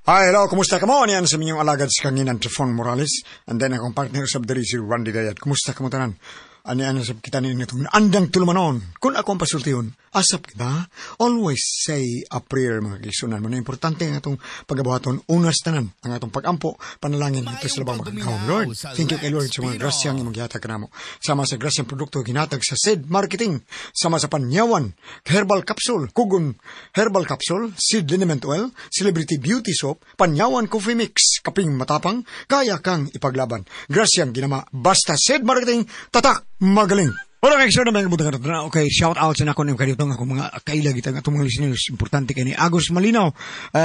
Hi, hello, kumusta ka mo? Niyan sa minyong alagad sa kanginan, Trifon Morales. And then akong partner sa diri si Randy Dayat. Kumusta ka mo tanan? Ani ano sa kita ninyo itong andang tulumanon. Kung ako ang pasultihon, asap kita. Always say a prayer, mga kaigsunan mo. Na importante ang atong pagabuhaton, unas tanan, ang atong pagampo, panalangin ito sa labang makagahom. Lord, thank you kay Lord sa mga grasyang imong gihatag kanamo. Sama sa grasyang produkto ginatag sa Seed Marketing, sama sa Panyawan, Herbal Capsule, Kugon Herbal Capsule, Seed Liniment Oil, Celebrity Beauty Soap, Panyawan Coffee Mix, Kaping Matapang, kaya kang ipaglaban. Grasyang ginama, basta Seed Marketing, tatak, magaling. Wala kay sir na mga butangan na. Okay, shout out sa nako ning kadiyotong ako mga kaila gitang atong mga listeners. Importante kay ni Agos Malinaw,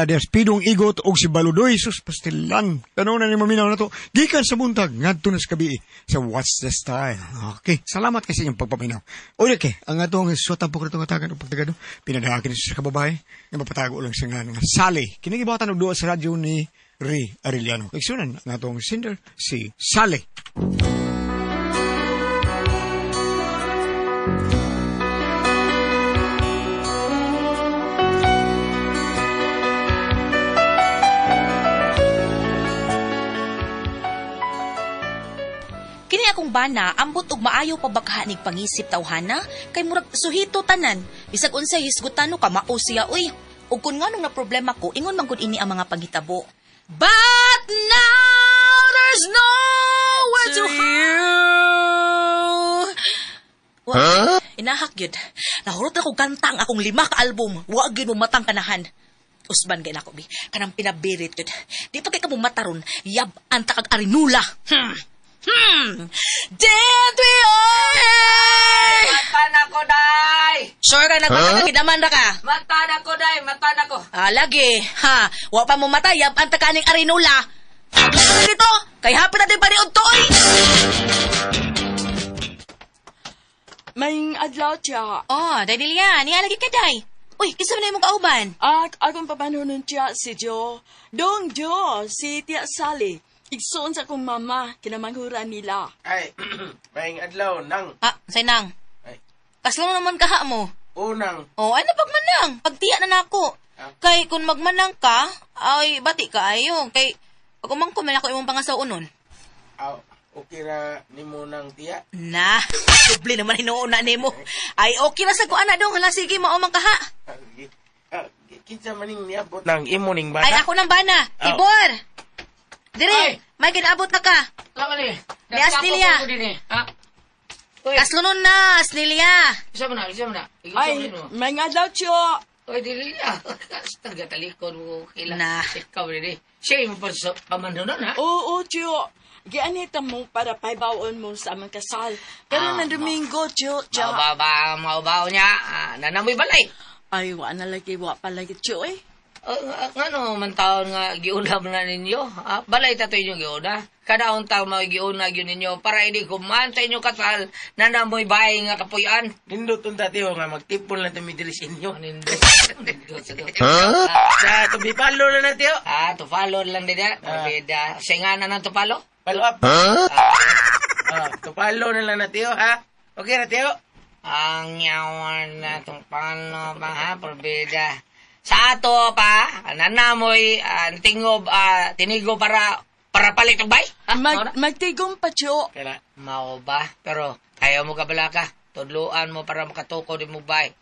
there's Pidong Igot og si Baludoy sus pastilan. Tanon na ni maminaw na to. Gikan sa buntag ngadto na sa gabi sa What's the Style. Okay, salamat kay sa inyong pagpaminaw. Uli kay ang atong suwatan po katong atagan og pagtagado. Pinadaakin sa kababae nga mapatago lang sa ngalan nga Sally. Kini gibuhatan og duwa sa radyo ni Ray Arellano. Igsunan ang atong singer si Sally. Kini akong bana, ambot og maayo pa bakhanig pangisip tawhana, kay murag suhito tanan. Bisag unsay hisgutan no kamao siya uy. Ug kun nganong na problema ko, ingon man gud ini ang mga panghitabo. But now there's nowhere to hide. Huh? Inahak gyud. Nahurot ako kantang akong 5 ka album. Wa gyud mo matang kanahan. Usban kay nako bi. Kanang pinabirit gyud. Di pa kay kamo mataron, yab anta kag arinula. Did we all? Mata na ko, day! Sure ka nagmata ka, gidaman ra ka. Mata na ko, day! Mata na ko! Ah, lagi. Ha, wa pa mo mata, yab anta ka aning arinula. Paglago dito, kay hapit natin paniud to, oy! May adlaw tiya. Oh, day Delia, niya lagi ka, day. Uy, kinsa man imong kauban? Ah, akong papanhunon tiya si Jo. Dong Jo, si Tiya Sally. Igsoon sa akong mama, kinamanghuran nila. Ay, maing adlaw, nang. Ah, say nang. Ay. Kaslo naman kaha mo. Unang. Oh, ano pagmanang? Pagtiya na nako. Ah. Kay kung magmanang ka, ay bati ka ayo. Kay pag umangko man ako imong pangasawon. Aw, okay ra nimo nang tiya. Na, doble naman hinuon na nimo. Ay okay ra sa ko ana dong, hala sige mao man kaha. Kinsa maning niabot nang imo ning bana? Ay ako nang bana. Aw. Tibor. Dire, Ay. may ginaabot na ka. Lama ni. Ni Asnilia. Kaslunon na, Asnilia. Isa mo na, isa mo na. Ay, may adlaw tiya. Oy, Delia. Taga-talikod mo. Kailan. Na. Ikaw, dili. Siya yung pamanhunon, ha? Oo, tiyo. Gianita mo para paibawon mo sa amang kasal. Karon ng Domingo, tiyo, tiya. Maubaba, maubaw niya. Nanamoy balay. Ay, wa na lagi, wa pa lagi, tiyo, eh. Ngano man taon nga giunam na ninyo? Balay tato inyo giuna. Kadaon taon mga giuna gyud ninyo para hindi kuman sa inyo kasal na namoy bahay nga kapuyan. Nindot unta tiyo nga magtipon lang tami diri sa inyo. Nindot. Sa tubipalo na na tiyo. Ah, tupalo lang din na. Bida. Singana ng tupalo? Palo up. Tupalo na lang na tiyo, ha? Okay na tiyo? Ang yawan na tupalo pa, ha? Probida. Sa ato pa, nanamoy, tingob, tinigo para palit og bay? Ha? Magtigom pa, tiyo. Kaya Mao ba? Pero ayaw mo kabala ka. Tudluan mo para makatukod mo bay.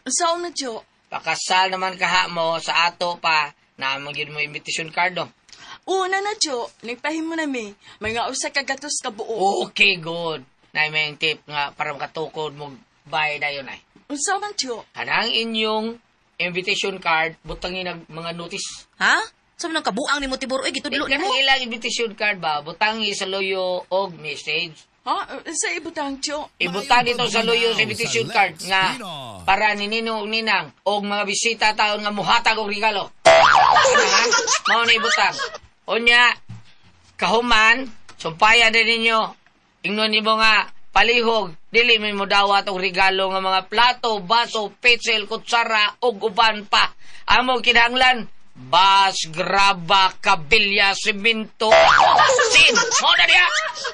Saan na, tiyo? Pakasal naman kaha mo sa ato pa, na magyud mo invitation card do. Una na, tiyo. Nagpahimo na mi. Mga usa ka gatos ka buo. Okay, good. Na may tip nga para makatukod mo bay dayon ay. Unsa man, tiyo? Kanang inyong invitation card, butangin ang mga notice. Ha? Sa man ang kabuang nimo Tibor, oy gitudlo Kanang nimo. ilang invitation card ba, butangi sa loyo og message. Ha? Sa ibutang, tiyo? Ibutang dito sa loyo sa invitation card nga para ni Nino og Ninang og mga bisita taon nga muhatag og regalo. Ha? Mao na ibutang. Unya, kahuman, sumpayan din ninyo. Ingnon nimo nga palihog, dili mi mo dawat og regalo nga mga plato, baso, pencil, kutsara og uban pa. Amo kinahanglan bas, graba, kabilya, simento, sin, mo na diha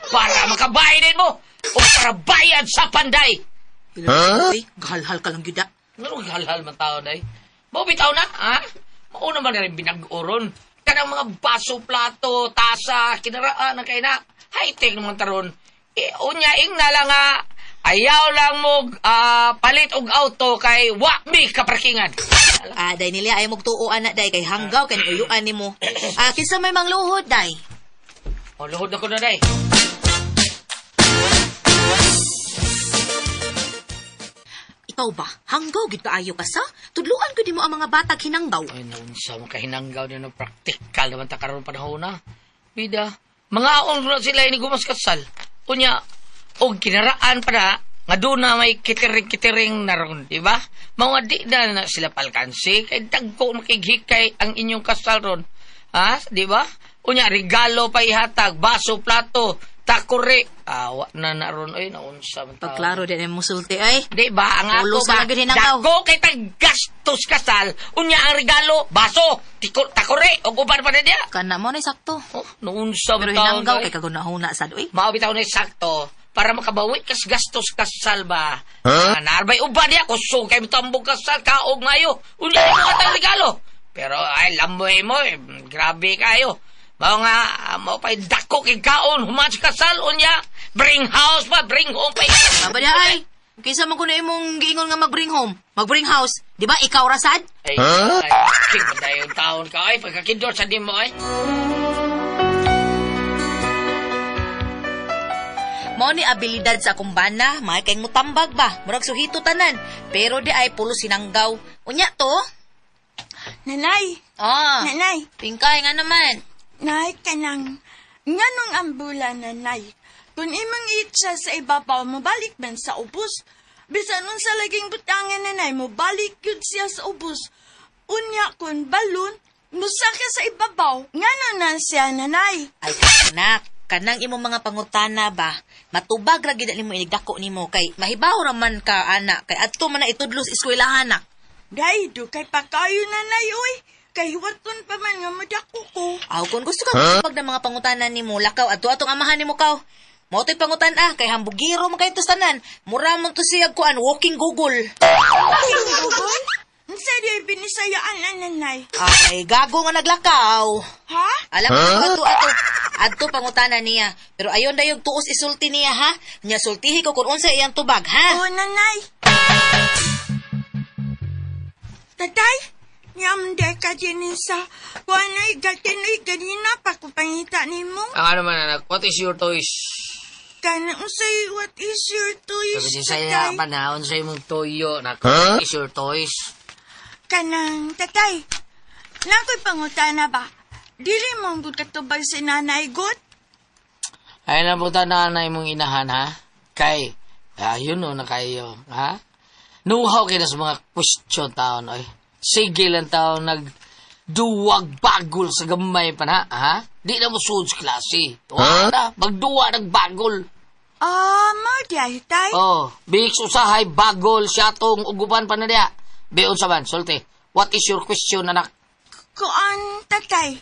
para makabayad din mo o para bayad sa panday. Huh? Uy, gahalhal ka lang gyud ah. Ngano halhal man tao day? Mao bitaw na, ha? Mao naman na rin binag-oron. Kanang mga baso, plato, tasa, kinaraan na kay na. High-tech naman taron. E, unya, ing na lang nga, ayaw lang mo palit og auto kay wa mi kaparkingan. Ah, day nila ay magtuo ana day kay hanggaw kay uyuan nimo. Ah, kinsa may mangluhod day? O, luhod na ko na day. Ikaw ba? Hanggaw gid kaayo ka sa? Tudluan ko nimo ang mga batag hinanggaw. Ay, naunsa mo kahinanggaw din no practical naman ta karon panahon na. Bida, mga aon na sila ini gumas kasal. Unya, og kinaraan pa na, nga doon na may kitiring-kitiring na ron, di ba? Mga di na, na sila palkansi, kay dagko makighikay ang inyong kasal ron. Ha? Di ba? Unya, regalo pa ihatag, baso, plato, takore. Awa na na ron, ay, naunsa man tao. Pagklaro din ang musulti ay. Di ba? Ang ako Ulos ba? na gyud hinanggaw. Dako kay tag gastos kasal. Unya ang regalo, baso, tiko, takore, og uban pa na diya. Kana mo na sakto. Oh, naunsa Pero man taon. hinanggaw kay kagunahuna sad uy. Mao bitaw na sakto para makabawi kas gastos kasal ba. Huh? Naarbay uban diya kusog kay mitambog kasal kaog mayo. Unya mo atang regalo. Pero ay lamboy mo, eh, grabe kayo. Mao nga mao pa'y dako kay kaon human sa kasal unya bring house pa bring home pa. Aba di ay. Kinsa man kuno imong giingon nga mag-bring home, mag-bring house, di ba ikaw ra sad? Ay, huh? Ay, dayon taon ka ay pagkakindor sa di mo ay. Mao ni abilidad sa akong bana, may kay mutambag ba, murag suhito tanan. Pero di ay pulos sinanggaw. Unya to? Nanay, Ah, nanay, pingkay nga naman. nay kanang nganong ang bula nanay. Kung imong itsa sa ibabaw mobalik man sa ubos. Bisan unsa laging butangan nanay mobalik gyud siya sa ubos. Unya kun balon musaka sa ibabaw. Ngano na siya nanay? Ay anak, kanang imong mga pangutana ba, matubag ra gid nimo inigdako nimo kay mahibaw ra man ka ana kay adto man na itudlo sa eskwelahan nak. Day, do kay pakayo nanay oy. Kay huwaton pa man nga madako ko. Aw kung gusto ka pag ng mga pangutana nimo, lakaw adto atong amahan nimo kaw. Mao to'y pangutan ah, kay hambugiro man kay to tanan. Mura man to siya kuan walking Google. King Google? Unsa di binisayaan na nanay? Ay, gago nga naglakaw. Ha? Alam ko adto ato. Adto pangutana niya. Pero ayon dayog tuos isulti niya ha. Nya sultihi ko kung unsa iyang tubag ha. Oo, nanay. Tatay, nyam de ka sa kuano'y gatino'y ganina pa ko pangita nimo. Ang ano man anak, what is your toys? Kana unsay what is your toys? Sabi siya sa tatay? panahon sa imong toyo na what is your toys? Kanang tatay. Nakoy pangutana ba? Dili mo gud katubag si nanay gut? Ay na po nanay mong inahan ha? Kay, ayun no na kayo, ha? Nuhaw kayo na sa mga question taon, oy. Sige lang taon nagduwag bagol sa gamay pa na, ha? Di na mo sud sa klase. Huh? Na, magduwa nagbagol. Ah, mao di ay tay. Oh, bix usahay bagol siya tong uguban pa na diya. Bion sa man, sulti. What is your question, anak? Kuan tatay.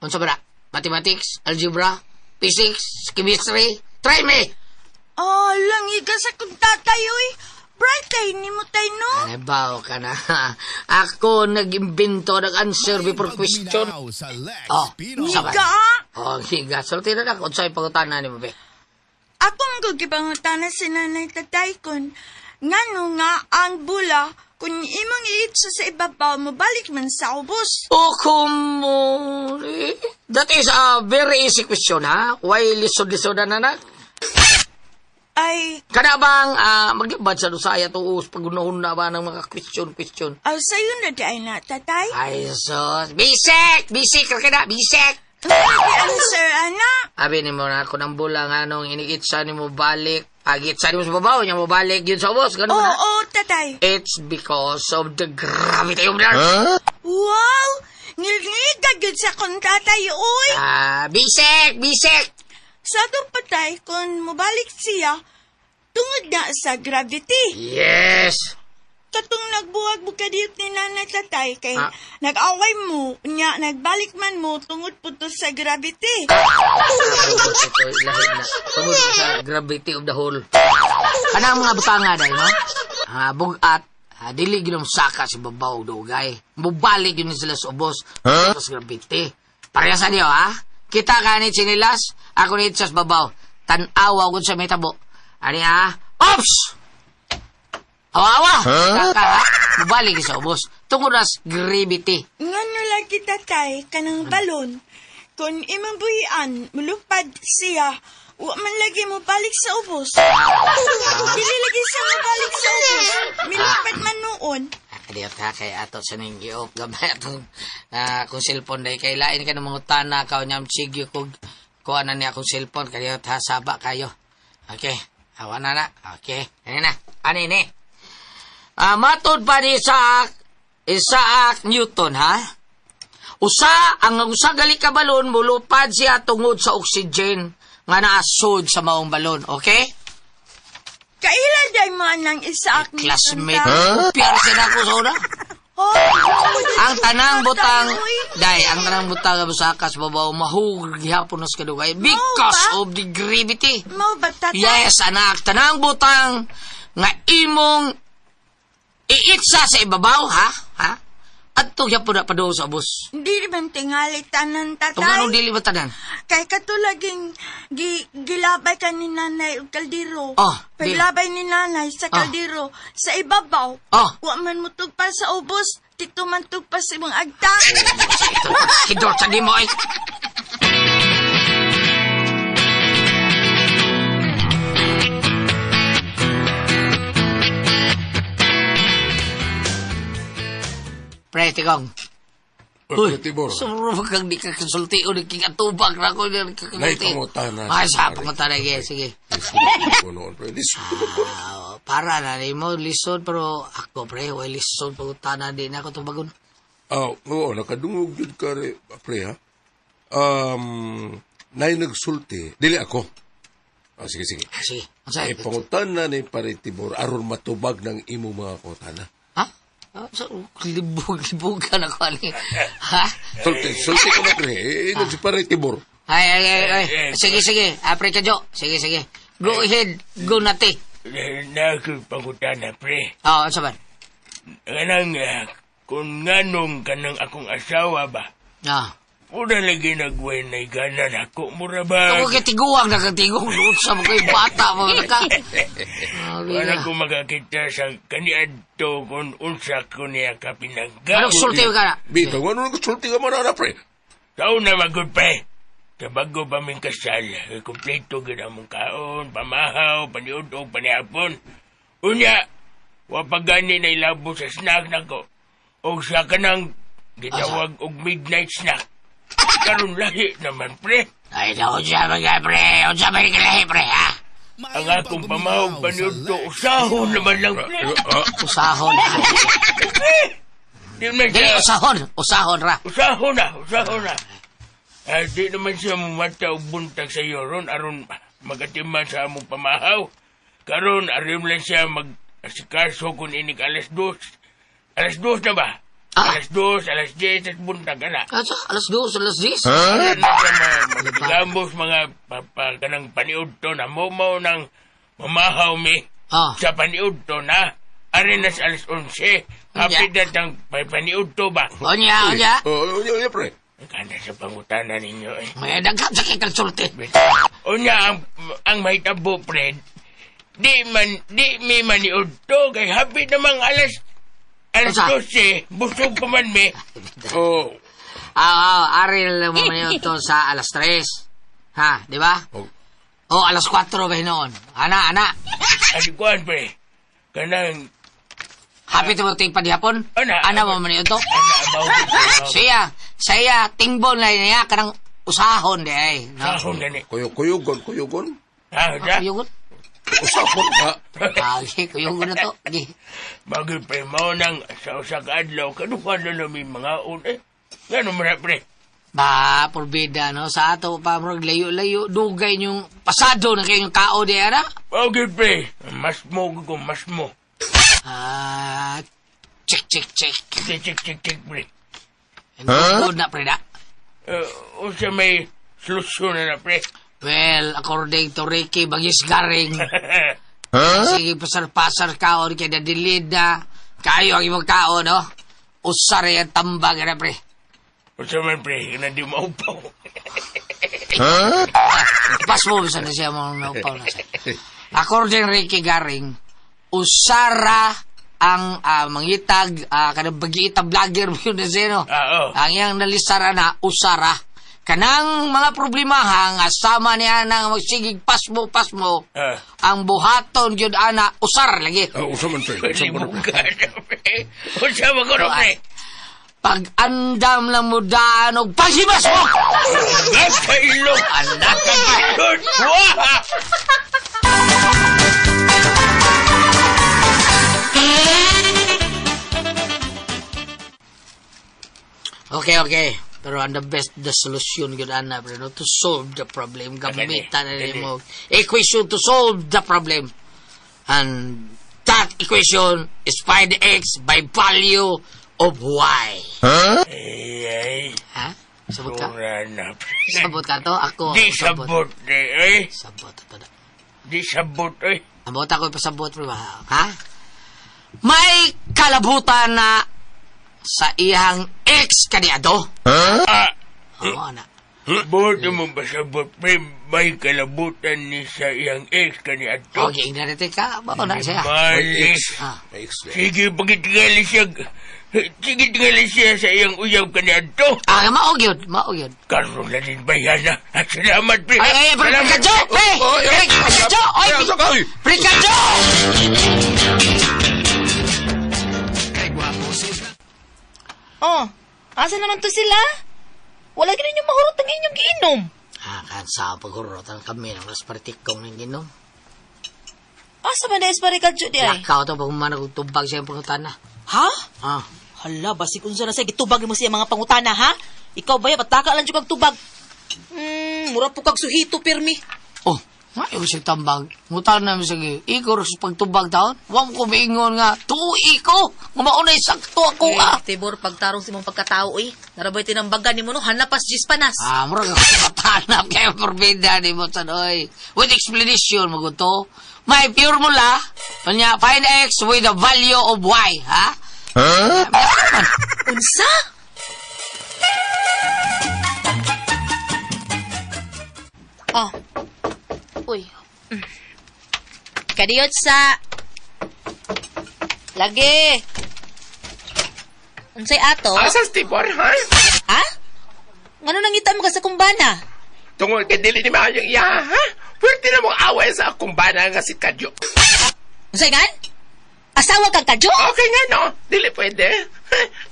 Unsa ba na? Mathematics, algebra, physics, chemistry? Try me! Oh, langiga sa kong tatay oy. Bright kay nimo tay no. Ay, bawo ka na. Ako nag-imbento ng answer before question. Sa Lex Oh, Pinoy. unsa ba? Giga. Oh, giga. Sulti na lang. Unsay pangutana nimo, be? Akong gugibangutana si nanay tatay kun ngano nga ang bula kung imong iitsa sa ibabaw mobalik man sa ubos. Oh, come on. Eh, that is a very easy question, ha? Why lisod-lisod na anak? Ay, Kana bang maglibad sa dusaya tuos pag-unahon na ba ng mga question-question? aw sayo na di ay na tatay. Ay, sus. Bisek! Bisek ka na! Bisek! Di answer ana. Abi ni mo na ako ng bulang anong iniitsa ni mo balik. Agitsa ni mo sa babaw, niya mo balik yun sa ubos. Ganun Oo, na. oo, tatay. It's because of the gravity of the earth. Wow! Ngilngiga gyud sa kong tatay oy. Ah, bisek! Bisek! Sa atong patay kung mobalik siya tungod na sa gravity. Yes! Katong nagbuwag mo kadiyot ni nanay tatay kay Ah. nag-away mo nya nagbalik man mo tungod po to sa gravity. Ito, lahi na. Tungod sa gravity of the whole. Kanang mga butanga dahil, no? Ah, bugat. Ha, dili gyud saka si babaw dugay. Mubalik yun sila sa ubos. Huh? Sa gravity. Pareha sa niyo, ha? Kita ka ni chinilas, ako ni sa babaw. Tan-awa kung sa may tabo. Ani, ha? Ops! Awa-awa! Huh? Kita ka, ha? Mubalik sa ubos. Tungod nas gravity. Ngano lagi tatay, kanang balon. Kung imong buhian, mulupad siya, wa man lagi mo balik sa ubos. Dili lagi siya mobalik sa ubos. Milupad man noon. Kadiyot ha, kay ato sa ning giop gamay atong kung cellphone day kay lain ka ng mga tana ka unyam sigyo kog kuha na niya akong cellphone kadiyot ha, saba kayo. Okay, awa na na. Okay, ani na. Ani ni. Matod pa ni Isaac Newton ha. Usa ang usa gali ka balon mulupad siya tungod sa oxygen nga naasod sa maong balon, okay? Kaila day man ng Isaac Newton. Classmate, huh? Siya na ako sa una. Oh, ang tanang butang, day, ang tanang butang sa sakas babaw, mahug gihapon nas kadugay because of the gravity. Mao ba tatay? Yes, anak, tanang butang nga imong iitsa sa ibabaw, ha? Ha? Adto gyapon na padung sa ubos. Dili man tingali tanan tatay. Kung anong dili ba tanan? Kay katulaging gilabay ka ni nanay og kaldero. Oh, paglabay ni nanay sa kaldero, sa ibabaw. Oh. Wa man mutugpa sa ubos, dito man tugpa sa imong agta. Hidor sa di mo ay. Pre, tigong. Uy, Tibor. Sumuro kang di ka konsulti o di kikatubag na ako. Nay, pangutana. Ay, sa pangutana. Sige, sige. Para na ni mo, lisod, pero ako, pre, way lisod pangutana di na ako tubagon. Oo, nakadungog yun ka, pre, ha? Nay nagsulti. Dili ako. Sige, sige. Sige. Ay, pangutana ni pare Tibor, aron matubag ng imong mga kutana. Ha? So, libog-libogan ako, ali. Ha? Sulti ko na, pre. Si pare Tibor. Ay. Sige, sige. Pre ka, Jo. Sige, sige. Go ahead. Go nati. Nakipangutana, pre. Oo, ano saban? Kanang, kung nganong kanang akong asawa ba? Ah. Mura lagi nagway na iganan ako. Mura ba? Ako kay tiguang nakatigong doon sa mga bata. Mga ka. Wala ko makakita sa kaniadto kung unsa ko niya ka pinangga. Anong sulti ka na? Bito, anong sulti ka man na, pre? Sao na magod, pre. Kabago pa ming kasal. Kompleto gina mong kaon, pamahaw, paniudog, panihapon. Unya, wapagani na ilabo sa snack na ko. O sa kanang gitawag og midnight snack. Karon lahi naman, pre. Ay, naku siya mga pre. Unsa may lahi, pre, ha? Ang akong pamahog paniudto, usahon naman lang, pre. Usahon. Di man siya. Dili, usahon. Usahon ra. Usahon na, usahon na. Di naman siya mumata og buntag sa iyo ron, aron magatiman sa among pamahaw. Karon, aron lang siya mag-asikaso kung inig 2:00. 2:00 na ba? 2:00, 10:00, at buntag, ana. 2:00, 10:00? Huh? Magigambos mga kanang paniudto na momaw ng mamahaw mi. Sa paniudto na, arin nas 11:00. Hapit na tang paniudto ba? Onya, onya. Onya, onya, pre. Kana sa pangutana ninyo eh. May daghang sa kikalsulti. Onya, ang mahitabo, pre, di mi maniudto, kay hapit namang 12:00, busog pa man mi. Oh. Aril mo maniudto sa 3:00. Ha, di ba? Oh. Oh, 4:00 ba noon? Ana, ana. Ano kuan, pre? Kanang hapit mo ting padihapon? Ana. Ana mo maniudto? Ana, abaw. Siya, saya tingbon na niya kanang usahon di ay. No? Usahon gani. Kuyugon, kuyugon. Ha, da? Kuyugon? Usahon ka. Agi, kuyugon na to. Agi. Bagay, pre, mao nang sa usa ka adlaw, kaduha na namin mga un eh. Gano man na, pre? Ba, porbida, no? Sa ato pa, murag layo-layo, dugay yung pasado na kayong kao di, ana? Bagay, pre. Mas mo, ko, mas mo. Check, check, check. Check, check, check, check, pre. Huh? Na, pre, na. Unsa may solusyon na, pre? Well, according to Ricky Bagisgaring, sige, pasar-pasar ka, or kaya nadilid na, Kayo ang imong tao, no? Usar yung tambag na, pre. Unsa man, pre, kana di maupaw. Ipas mo, bisan na siya mong naupaw na siya. According Ricky Garing, usara ang mangitag, kanang bagiita vlogger mo yun na siya, no? Ah, oo. Ang iyang nalisara na, usara. Kanang mga problemaha nga sama niya nang magsigig pasmo-pasmo, ang buhaton yun ana, usar lagi. Ah, usa man, pre. Usa man, pre. Libugan na, pre. Unsa man ko no, pre? Pag andam lang mo daan og paghimas mo! Nagkailok! Anak! Nagkailok! Wah! Okay, okay. Pero ang the best the solution gyud ana pre no to solve the problem gamitan na nimo equation to solve the problem. And that equation is find x by value of y. Ay, ay. Ha? Sabot ka? Sura na, pre. Sabot ka to? Ako. Di ako sabot, eh. Sabot to na. Di sabot, eh. Ambot ako ipasabot pre ba? Ha? May kalabutan na sa iyang ex kaniado. Ah, Oo, ana. buot mo ba sabot, pre? May kalabutan ni sa iyang ex kaniadto. Okay, ingnan natin ka. Bao na siya. Malis. Ah. May ex na. Sige, pagitingali siya. Sige, tingali siya sa iyang uyab kaniadto. Ah, mao gyud, mao gyud. Karoon na din ba yan, ah? Salamat, pre. Ay, ay, pre, Salamat. Kadyo! Pre! Oh, ay, Pre, ay, Kadyo! Oy, ay, asa ka, oy? Pre, Kadyo! Oh, asa naman to sila? Wala gid ninyo mahurot ang inyong giinom. Ah, kansa paghurot ang kami ng mas partikong ng ginom. Asa man dahil pare Kadyo di ay? Lakaw to pag humanag og tubag siya ang pangutana. Ha? Ah, Hala, basig unsa na siya gitubag mo siya mga pangutana ha? Ikaw ba ya pataka lang jud kag tubag. Mura po kag suhito pirmi. Oh, ngayon siya tambag. Ngutan na sige, igor sa pagtubag taon. Wa mo ko miingon nga, tuoi ko. Nga maunay sakto ako ah. Tibor, pagtarong si mong pagkatao eh. Narabay tinambagan ni mo no, hanapas jis panas. Ah, mura ka katanap kay morbida ni mo sanoy. With explanation mo to. May formula, unya find x with the value of y, ha? Huh? Unsa? Oh. Uy. Kadiyot sa... Lagi. Unsay ato? Asas Tibor, ha? Ha? Ngano nangita mo ka sa kumbana? Tungod kay dili ni maayong iya, ha? Pwerte na mong away sa akong bana nga si Kadyo. Unsay gan? Asawa kang kadyo? Okay nga, no? Dili pwede.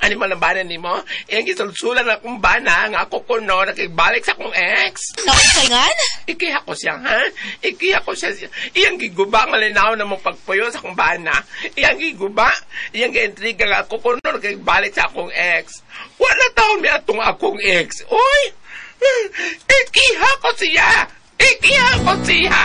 Animal ang bana nimo? Iyang gisulsulan akong bana nga ako kuno nakigbalik sa akong ex. Na unsay ngan? Ikiha ko siya, ha? Ikiha ko siya. Iyang giguba ang malinaw na mong pagpuyo sa akong bana. Iyang giguba. Iyang giintriga nga ako kuno nakigbalik sa akong ex. Wala taon mi atong akong ex. Uy! Ikiha ko siya! Ikiha ko siya!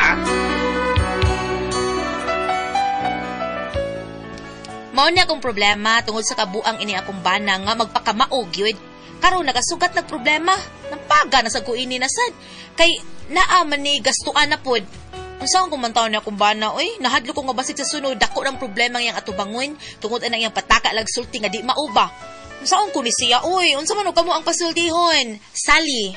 Mao ni akong problema tungod sa kabuang ini akong bana nga magpakamaog gyud. Karon nagasugat nag problema, nampaga na sa kuini na sad. Kay naa man ni gastuan na pod. Unsa akong kumantaw ni akong bana oy, nahadlok ko nga basig sa sunod dako ng problema iyang atubangon tungod anang iyang pataka lag sulti nga di mauba. Unsa akong kuni siya oy, unsa man og kamo ang pasultihon? Sally.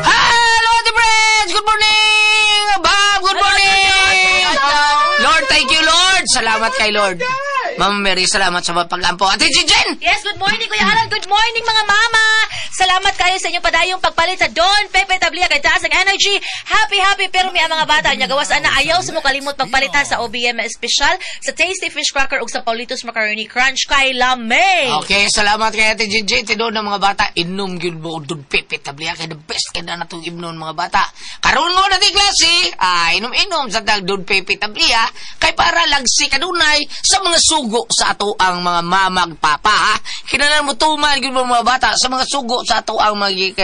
Hello, Ate Friends! Good morning! Bob, good morning! Lord, thank you, Lord! Salamat kay Lord. Ma'am Mary, salamat sa pag-ampo. Ate Jijen! Yes, good morning Kuya Alan. Good morning mga mama. Salamat kayo sa inyong padayong pagpalit sa Don Pepe Tablia kay taas ang energy. Happy happy pero mi ang mga bata nya gawas ana ayaw sa mo kalimot magpalitan sa OBM special sa Tasty Fish Cracker ug sa Paulitos Macaroni Crunch kay Lame. Okay, salamat kay Ate Jijen. Tinuod ng mga bata, inom yun mo Don Pepe Tablia. Kay the best kay na natong imnon mga bata. Karon mo na di klase, inom-inom sa tag Don Pepe Tablia kay para lagsi kanunay sa mga sugo sa ato ang mga mamag papa ha. Kinalan mo tuman gyud mo mga bata sa mga sugo sa ato ang mga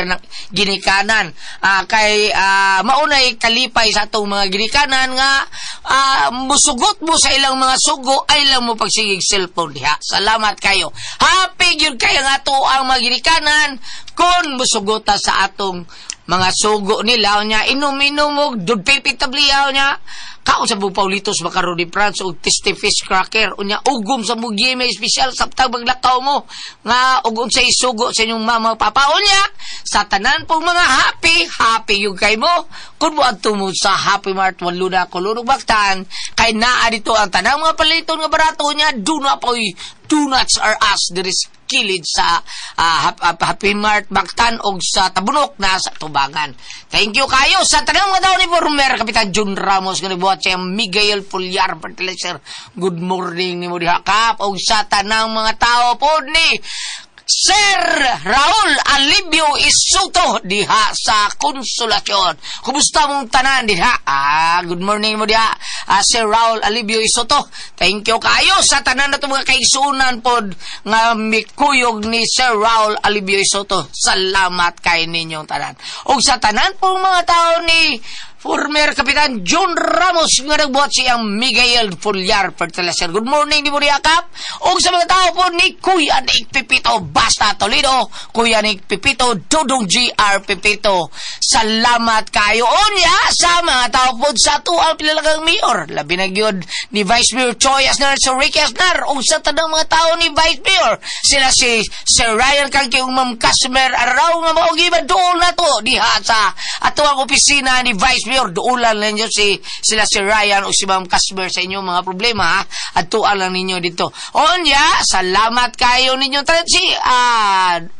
ginikanan. Kay maunay kalipay sa atong mga ginikanan nga musugot mo sa ilang mga sugo ay lang mo pagsigig cellphone diha. Salamat kayo. Happy gyud kayo nga ato ang mga ginikanan kung musugota sa atong mga sugo nila nya inom-inom og dudpipi tabliyaw nya kaon sa Paulitos macaroni France og tasty fish cracker unya ugom sa mugi may espesyal sabtang maglakaw mo nga og unsay sugo sa inyong mama papa unya sa tanan pong mga happy happy yung kay mo kun mo adto mo sa Happy Mart Waluna Colon Mactan kay naa dito ang tanang mga paliton nga barato nya do na poy donuts are us diri kilid sa Happy Mart Mactan og sa Tabunok na sa Tubangan. Thank you kayo sa tanang mga tao ni former Kapitan Jun Ramos nga nibuhat siya Miguel Pulyar Fertilizer. Good morning nimo diha kap og sa tanang mga tao pod ni Sir Raul Alibio Isuto diha sa Konsolasyon. Kumusta mong tanan diha? Good morning mo diha. Sir Raul Alibio Isuto. Thank you kayo sa tanan na mga kaigsuonan pod nga mikuyog ni Sir Raul Alibio Isuto. Salamat kay ninyong tanan. Og sa tanan pong mga tao ni former Kapitan John Ramos nga nagbuhat siyang Miguel Fulyar Fertilizer. Good morning ni Muriya Kap. Og sa mga tao po ni Kuya Nick Pipito Basta Toledo, Kuya Nick Pipito, Dudong GR Pipito. Salamat kayo. Unya sa mga tao po sa tuang pinalagang mayor. Labi na gyud ni Vice Mayor Choi Asnar, Sir Ricky Asnar. Og sa tanang mga tao ni Vice Mayor, sila si Sir Ryan Kangki ug Ma'am Casmer Araw nga mao giba duol na to diha sa atuang opisina ni Vice Mayor. Duulan lang ninyo sila si Ryan o si Ma'am Casper sa inyong mga problema, ha? At tuan lang ninyo dito. Onya, salamat kayo ninyo. Si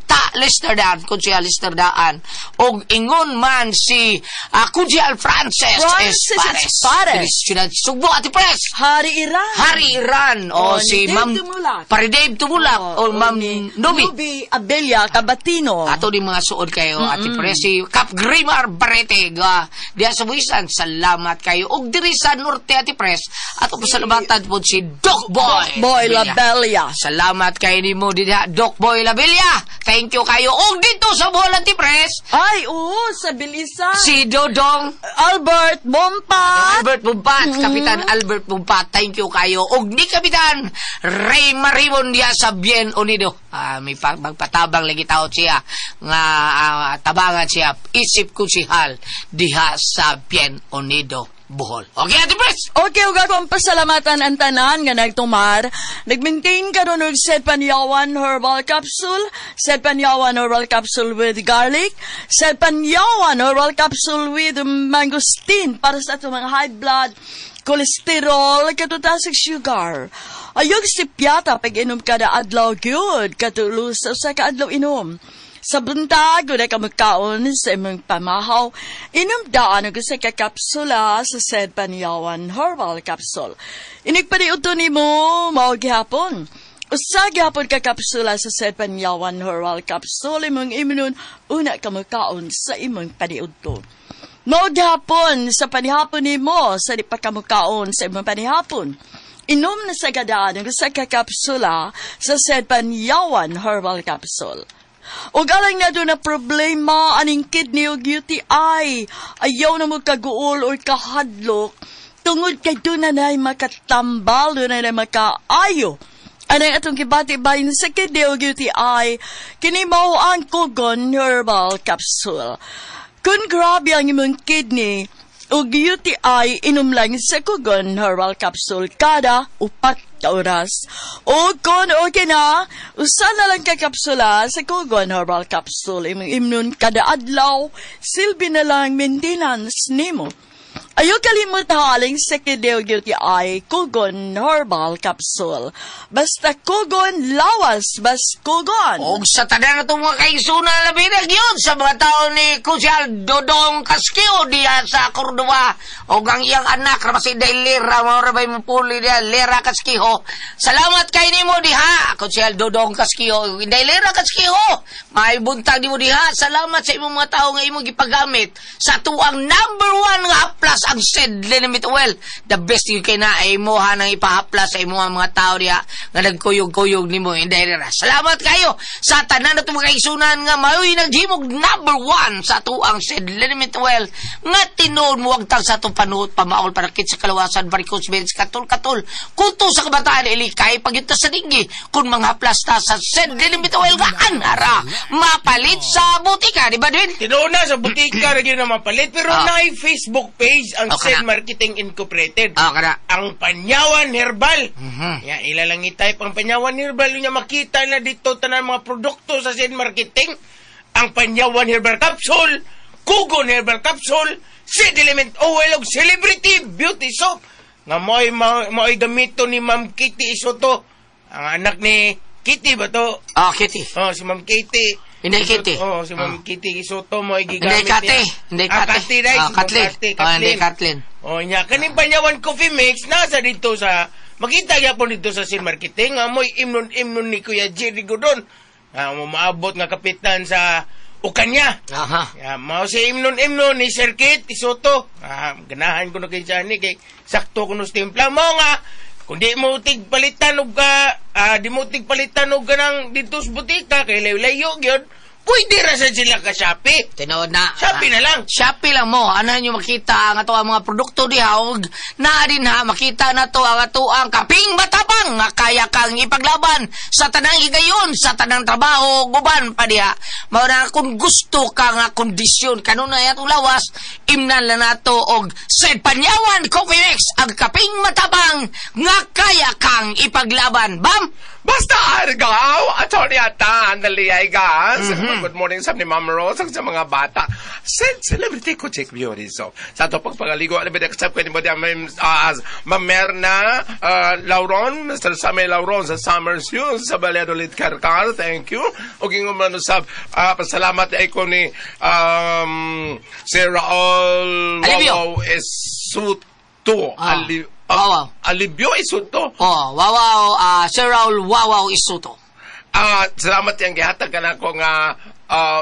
Ta Lester Daan, Kunsial Lester Daan, og ingon man si Kunsial Francis Espares. Ciudad Sugbo, Ate Pres. Hari Iran. Hari Iran. O si Ma'am Pare Dave Tumulak. O Ma'am Nubi. Nubi Abelia Cabatino. Ato ni mga suod kayo, Ate Pres. Si Cap Grimar Barete. Diya sa Buisan, salamat kayo. Og diri sa Norte, Ate Pres. Ato pasalamatan po si Doc Boy. Boy Labella. Salamat kayo nimo diha, Doc Boy Labella. Thank you kayo. Og dito sa Bohol, Ate Pres. Ay, oo, sa bilisan. Si Dodong Albert Bompat. Albert Bompat, Kapitan Albert Bompat. Thank you kayo. Og ni Kapitan Ray Marimon diya sa Bien Unido. May magpatabang lagi tao siya nga tabangan siya isip konsihal diha sa Bien Unido, Bohol. Okay, Ate Pres! Okay, ug akong pasalamatan ang tanan nga nagtumar. Nag-maintain karon og Sedpanyawan Herbal Capsule, Sedpanyawan Herbal Capsule with garlic, Sedpanyawan Herbal Capsule with mangosteen para sa atong mga high blood, cholesterol, katutaas sugar. Ayog si Piata pag inom kada adlaw gyud, katulos sa kaadlaw inom. Sa buntag, una ka magkaon sa imong pamahaw, inom daan og usa ka kapsula sa Sedpanyawan Herbal Capsule. Inigpaniuto nimo mao gihapon. Usa gihapon ka kapsula sa Sedpanyawan Herbal Capsule imong imnon una ka magkaon sa imong paniudto. Mao gihapon sa panihapon nimo sa di pa ka mukaon sa imong panihapon. Inom na sa gadaan og usa ka kapsula sa Sedpanyawan Herbal Capsule. Og alang na doon na problema aning kidney og UTI, ayaw na mo kaguol or kahadlok, tungod kay doon na na'y makatambal, doon na na'y makaayo. Anang atong kibati bahin sa kidney og UTI, kini mao ang Kugon Herbal Capsule. Kung grabe ang imong kidney og UTI, inom lang sa Kugon Herbal Capsule kada 4 ka oras. O kung okay na, usa na lang ka kapsula sa Kugon Herbal Capsule. Imong imnon kada adlaw, silbi na lang maintenance nimo. Ayaw kalimot haling sa kidney og UTI, Kugon Herbal Capsule. Basta Kugon lawas, bas Kugon. Og sa tanan na itong mga kaigsunan labi na yun sa mga tao ni Kusyal Dodong Kaskio diya sa Cordova. Og ang iyang anak, ramasi dahil Lera, mga rabay mo puli diya, Lera Kaskiho. Salamat kay nimo diha, Kusyal Dodong Kaskiho. Dahil Lera Kaskiho, may buntag nimo diha. Salamat sa imong mga tao nga imong gipagamit sa tuang number 1 nga haplas Plus ang Sed Liniment Oil. The best yung kay na ay imuha nang ipahaplas sa imuha mga tao diha nga nagkuyog-kuyog nimo inday ra. Salamat kayo sa tanan na mga kaigsunan nga maoy naghimog number 1 sa atuang Sed Liniment Oil nga tinuod mo wagtang sa atong panuot pamaol panakit sa kalawasan, varicose veins, katol-katol kuto sa kabataan ilikay pagyunta sa dinggi kung mga plasta sa Sed Liniment Oil nga anara mapalit sa butika, di ba Dwayne? Tinuod na sa butika ra gyud na mapalit pero naay Facebook page ang Oh, Sed kana. Marketing Incorporated. Kana. Ang Panyawan Herbal. Ya, ila lang i-type ang Panyawan Herbal unya makita na dito tanan mga produkto sa Sed Marketing. Ang Panyawan Herbal Capsule, Kugon Herbal Capsule, Sed Element Oil ug Celebrity Beauty Soap nga mo'y gamito ni Ma'am Kitty Isoto. Ang anak ni Kitty ba to? Kitty. Oh, si Ma'am Kitty. Hindi Kitty. Oh, si Ma'am Kitty Isoto mo'y gigamit Hindi Kate. niya. Hindi Kate. Kate dai, si Ma'am Kathleen. Kate, Hindi Kathleen. Kathleen. Oh, nya kaning Panyawan Coffee Mix nasa dito sa makita gyapon dito sa Sin Marketing nga mo'y imnon-imnon ni Kuya Jerry Godon. Nga mo maabot nga kapitan sa Ukanya. Aha. Ya, mao si imnon-imnon ni Sir Kit Isoto. Ganahan ko na kay Johnny kay sakto kuno sa timpla mo nga kung di mo tig palitan og di mo tig palitan og ganang dito sa butika kay layo-layo gyud, pwede ra sa sila ka Shopee. Tinuod na. Shopee na lang. Shopee lang mo. Ano nyo makita ang ato ang mga produkto diha og naa din ha makita na to ang ato ang kaping matapang nga kaya kang ipaglaban sa tanang higayon, sa tanang trabaho, guban pa diha. Mao na kung gusto ka nga kondisyon kanunay atong lawas, imnan lang nato og Sed Panyawan Coffee Mix ang kaping matapang nga kaya kang ipaglaban. Bam! Basta argaw, Atty. Atan, naliyay gas. Good morning sa ni Ma'am Rose at sa mga bata. Send celebrity ko check beauty soap. Sa ato pagpangaligo, alam ba kasab ko ni Ma'am Merna Lauron, Mr. Sammy Lauron sa Summers Hughes, sa Valladolid Karkar, thank you. O gingon man usab, pasalamat ay ko ni Sir Raul Alibio. Wawaw Esuto. Wawaw. Alibio Esuto. Oh, Wawaw, Sir Raul Wawaw Isuto. Salamat yang gihatag ka na ko nga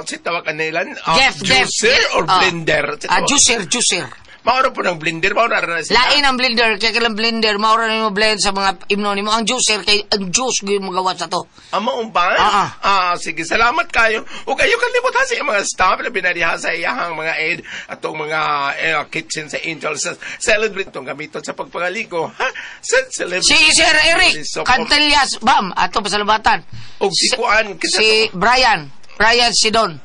si tawag kanilan Jeff, juicer Jeff. or blender. Juicer, juicer. Mauro po ng blender, mauro na sila. Lain ang blender, kaya kailang blender, mauro na yung blend sa mga imno nimo. Ang juicer, kay ang juice gyud mo gawa sa to. Amo ba? Sige, salamat kayo. O kayo kalimot ha sa iyang mga staff na binariha sa iyahang mga aid atong mga kitchen sa Angels. Celebrate itong gamiton sa pagpangaligo. Ha? Sa celebrate. Si Sir Eric So, Cantellas, bam, ato pasalamatan. Og si Kuan, si Brian, Brian Sidon.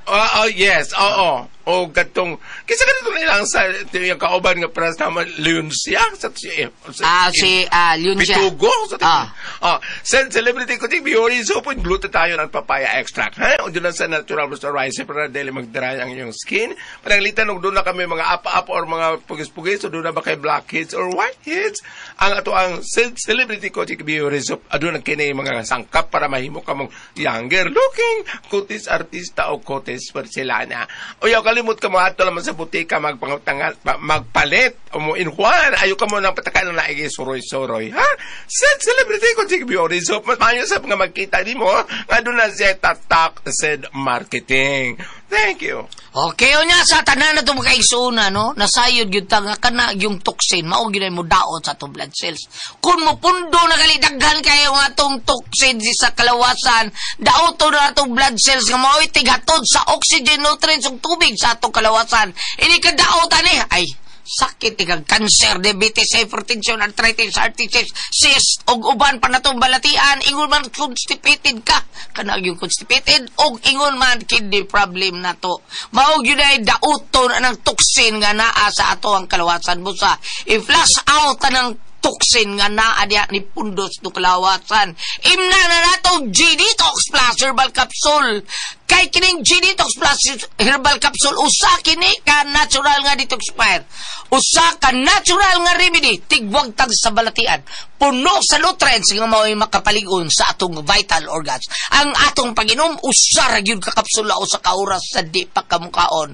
Yes, oo. O katong kisa kanito nilang sa yung kauban nga para sa naman Leoncia sa Si Leoncia. Pitugo sa send celebrity ko Biori so po glutathione at papaya extract ha o doon sa natural moisturizer para dili mag-dry ang iyong skin. Pananglitan og doon na kami mga apa-apa or mga pugis-pugis o doon na ba kay blackheads or whiteheads ang ato ang send celebrity ko Biori soap aduna kini mga sangkap para mahimo ka mong younger looking kutis artista o kutis porcelana. O yaw kalimot ka mo ato laman sa butika magpalit o mo inhuan ayo ka mo nang patakan na naigi suroy-suroy ha. Send celebrity ko Biori soap mas maayo sa nga magkita nimo nga doon na siya tatak said marketing. Thank you. Okay, unya sa tanan na itong makaigsuuna, no? Nasayod yun ta nga kana yung toxin, mao gyud ay mo daot sa atong blood cells. Kung mopundo na gali daghan kayo nga atong toxin sa kalawasan, daoto na atong blood cells nga mao'y tighatod sa oxygen, nutrients ug tubig sa atong kalawasan. Ini ka daot ani ay sakit ikag cancer, diabetes, hypertension, arthritis, heart disease, cyst, og uban pa natong balatian, ingon man constipated ka, kanang yung constipated, og ingon man kidney problem na to. Mao gyud ay dauton anang toxin nga naa sa ato ang kalawasan mo sa i-flush out anang toxin nga naa diha ni pundos to kalawasan. Imna na nato G-Detox Plus Herbal Capsule. Kay kining G-Detox Plus Herbal Capsule usa kini ka natural nga detoxifier. Usa ka natural nga remedy tigwagtag sa balatian. Puno sa nutrients nga mao'y makapalig-on sa atong vital organs. Ang atong pag-inom usa ra gyud ka kapsula usa ka oras sa di pa kamukaon.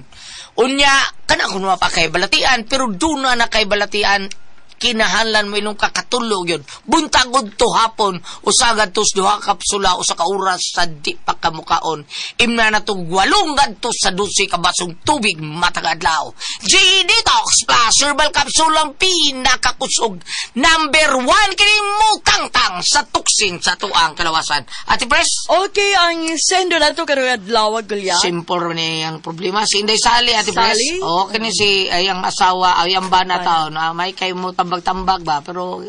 Unya kana kuno pa kay balatian pero duna na kay balatian. Kinahanglan mo inom ka katulog yun. Buntag to hapon, usa ngadto sa duha kapsula usa ka oras sa di pa kamukaon. Imna na tong 8 ngadto sa 12 ka basong tubig matag adlaw. G-Detox Plus Herbal Capsule ang pinakakusog. Number 1 kini mutangtang sa tuksin sa tuang kalawasan. Ate Pres? Okay, ang sendo na to karong adlaw, Gulya. Simple ni ang problema. Si Inday Sally, Ate Pres. Sally? Oo, kini si ay, ang asawa, ay ang bana taon. May kayo mo tambag-tambag ba? Pero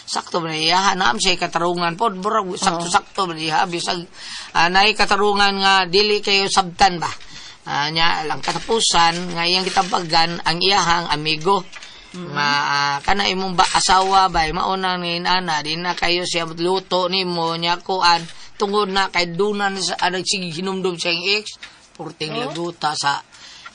sakto man iya. Naam siya katarungan po. Burag, sakto-sakto man iya. Bisag, nay katarungan nga dili kayo sabtan ba? Nya lang katapusan nga iyang gitambagan ang iyahang amigo. Nga kana imong ba asawa ba mauna ni nana di na kayo siya luto nimo nya kuan tungod na kay dunan sa sige hinumdum sa iyang ex purting laguta sa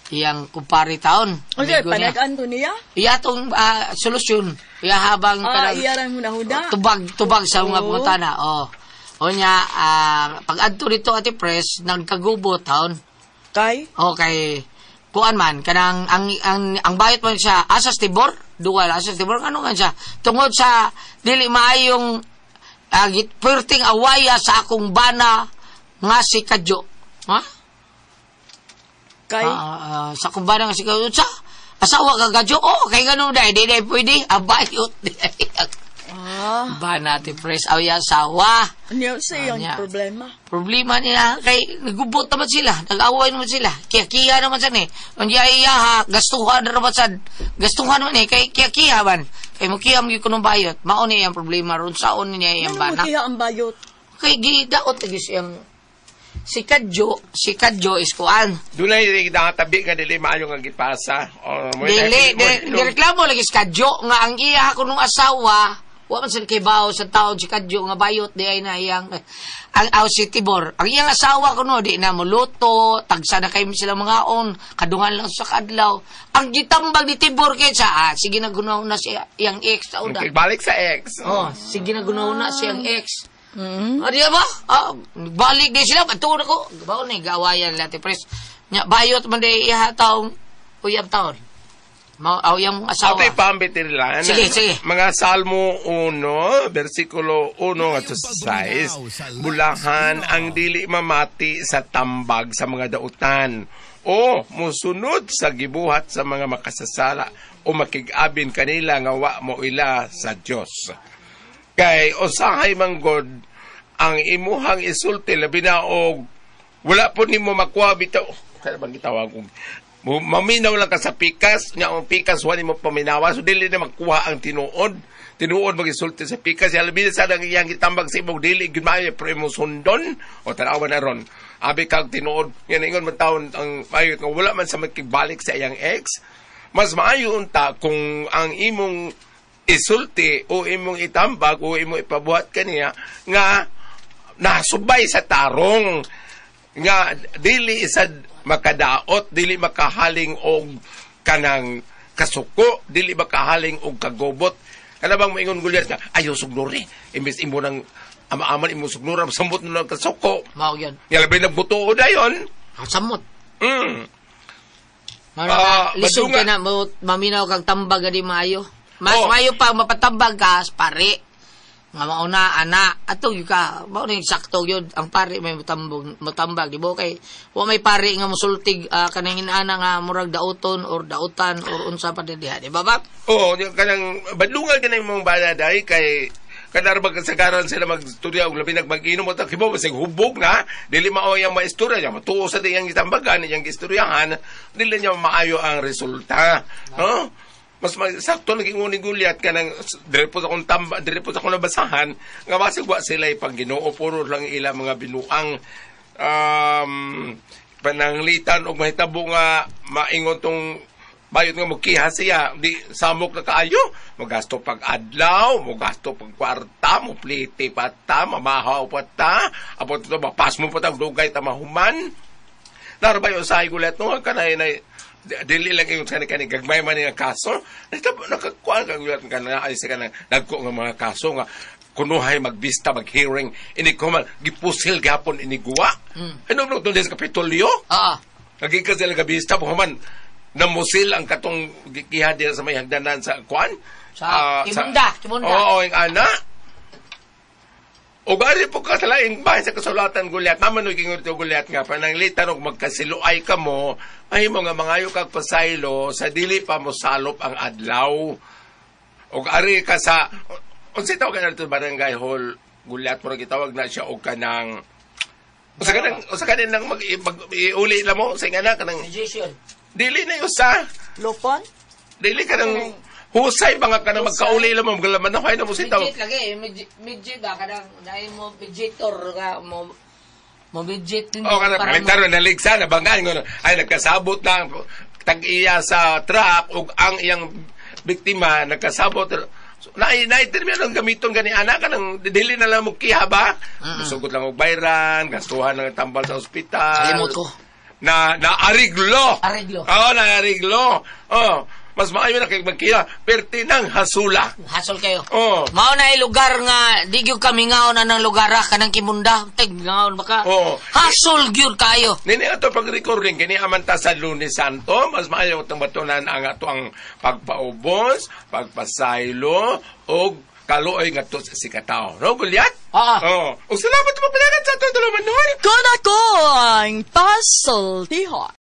iyang kumpare taon. Okay, panag-an to niya? Iya tong solusyon. Iya habang iya rang hunahuna. Tubag sa mga pangutana. Oh. O nya pag adto dito Ate Pres nagkagubo taon. Kay? Okay. Kuan man kanang ang bayot man siya asas Tibor, dual asas Tibor ano man siya tungod sa dili maayong perting awaya sa akong bana nga si Kadyo. Ha? Kay? Sa akong bana nga si Kadyo. Sa asawa ka Kadyo? Oh, kay ganun dai di dai pwede abayot. Bana Ate Pres aw asawa. Niya sa iyang problema. Problema niya kay nagubot naman sila, nag-away naman sila. Kiya-kiya naman sad ni. Ang iya ha, gastuhan na naman sad. Gastuhan naman eh kay kiya-kiya man. Kay mo kiya mo kunong bayot. Mao ni ang problema ron saon niya iyang bana. Ano mo kiya ang bayot? Kay gidaot lagi siyang si Kadyo is kuan. Dunay tabi nga dili maayo nga gipasa. Dili, gireklamo lagi si Kadyo nga ang iya kunong asawa. Wa man sad kay bawo sa taon si Kadyo nga bayot di ay na iyang ang aw si Tibor. Ang iyang asawa kuno di na moluto, tagsa na kay sila mga on, kadungan lang sa kadlaw. Ang gitambag ni Tibor kay sa sige na gunaw na si iyang ex sa una. Okay, balik sa ex. Oh, sige na gunaw na si iyang ex. Mm-hmm. Di ba? Balik di sila patuon ako. Bawo ni gawayan la Pres. Nya bayot man di iha taong uyab taon. Mao yung asawa. Okay, pambitilan. Sige. Mga Salmo 1, versikulo 1 at 6. Bulahan ang dili mamati sa tambag sa mga dautan o musunod sa gibuhat sa mga makasasala o makig-abin kanila nga wa mo ila sa Dios. Kay usahay manggod ang imuhang isulti labi na og wala po nimo makuha bitaw. Kaya bang gitawag kong maminaw lang ka sa pikas, nga ang pikas wala mo paminawa, so dili na makuha ang tinuod. Tinuod magisulti sa pikas, labi na sa iyang gitambag sa imong dili gyud maayo pero imong sundon o tan-awa na ron. Abi kag tinuod, nga ingon man taon ang maayo nga wala man sa makigbalik sa iyang ex. Mas maayo unta kung ang imong isulti o imong itambag o imong ipabuhat kaniya nga nasubay sa tarong nga dili isad makadaot, dili makahaling og kanang kasuko, dili makahaling og kagobot. Kana bang moingon gulyas ka, ayaw sugnori. Imbes imo nang ama-aman imo sugnora, samot na lang kasuko. Mao gyud. Nga labi nagbutuo dayon. Samot. Lisod ka na maminaw kag tambag di maayo. Mas maayo pa mapatambag ka pare. Nga mauna ana ato gyud ka mao ni sakto gyud ang pare may mutambag di ba kay wa may pare nga mosultig kanang inana nga murag dauton or dautan or unsa pa diha di ba ba? Oo, kanang badlungan kanang imong bana dai kay kanang magsagaran sila magstorya og labi nagmag-inom at kibo basig hubog na dili mao yang maistorya niya matuo sa iyang gitambagan iyang gistoryahan dili niya maayo ang resulta, no? Mas sakto naging uning gulyat ka ng dire po sa akong tamba, dire po sa akong nabasahan nga basig wa sila ipang Ginoo puro lang ila mga binuang pananglitan og mahitabo nga maingon tong bayot nga mokiha siya di samok na kaayo mogasto pag adlaw, mogasto pag kwarta, moplite pa ta, mamahaw pa ta, abot to mapas mo pa ta dugay ta mahuman. Narabay usahay gulyat no kanay na dili lang yung kani gagmay man nga kaso nakakuan ka gulat ka na ay sa kanang nagko nga mga kaso nga kunuhay magbista mag-hearing ini ko man gipusil gapon ini guwa. Ano bro tungod sa Kapitolyo? Naging ka sila gabista human namusil ang katong gikiha diha sa may hagdanan sa kuan. Sa Kimunda, Kimunda. Oo, yung ana. O gari po ka sa laing bahay sa kasulatan gulyat. Naman nung kingon ito gulyat nga, pananglitan og magkasiluay ka mo, ay mo nga mangayo kag pasaylo, sa dili pa mo salop ang adlaw. Og ari ka sa, unsa tawag na ito barangay hall, gulyat mo gitawag na siya og kanang usa ka nang mag iuli na mo sa nga kanang Mediation. dili na usa Lupon? dili ka nang husay ba nga ka na magkauli lang mo maglaman na kaya na mo sitaw. Midget lagi, midget ba kanang dahil mo midgetor ka mo mo midget O kana palitan na naligsa na banggaan ngono ay nagkasabot na tag-iya sa truck ug ang iyang biktima nagkasabot. So, na termino ang gamiton gani ana ka nang dili na lang mo kiha ba? Musugot lang og bayran, gastuhan ng tambal sa ospital. Kalimot ko. Na naariglo. Ariglo. Oo, naariglo. Oh, mas maayo na kay magkiha perti nang hasula. Hasol kayo. Oo. Mao na lugar nga di gyud kami ngaon anang lugar ah, kanang Kimunda. Tig ngaon baka. Oo. Hasol gyud kayo. Nini ato pag-recording kini amanta sa Lunes Santo, mas maayo itong batunan ang ato ang pagpaubos, pagpasaylo og kaluoy ngadto sa sikataw. No, Gulyat? Oo. Oo. Og salamat mo pinagat sa ato tulumanon. Kun ako ang pasultihon.